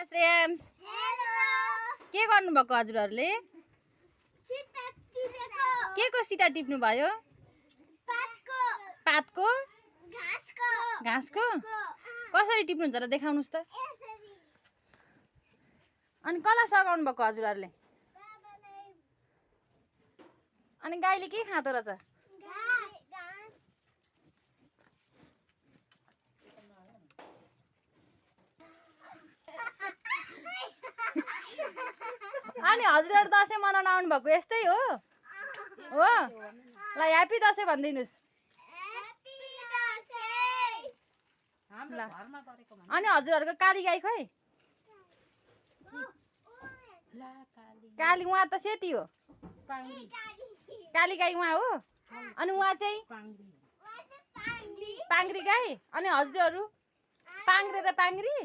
श्रेयांश के गर्नुभएको हजुरहरूले के को सिटा टिप्नु भयो पातको घाँसको कसरी टिप्नुहुन्छ र देखाउनुस् त अनि कसलाई सघाउनु भएको हजुरहरूले अनि गाईले के खाँदो रहेछ अनि हजुरहरू दसैँ मनाउन आउनु भएको यस्तै हो ल ह्यापी दसैँ भनिदिनुस् अनि हजुरहरूको काली गाई खै काली उहाँ त सेती हो काली गाई उहाँ हो अनि उहाँ चाहिँ पाङ्ग्री गाई अनि हजुरहरू पाङ्ग्रे र पाङ्ग्री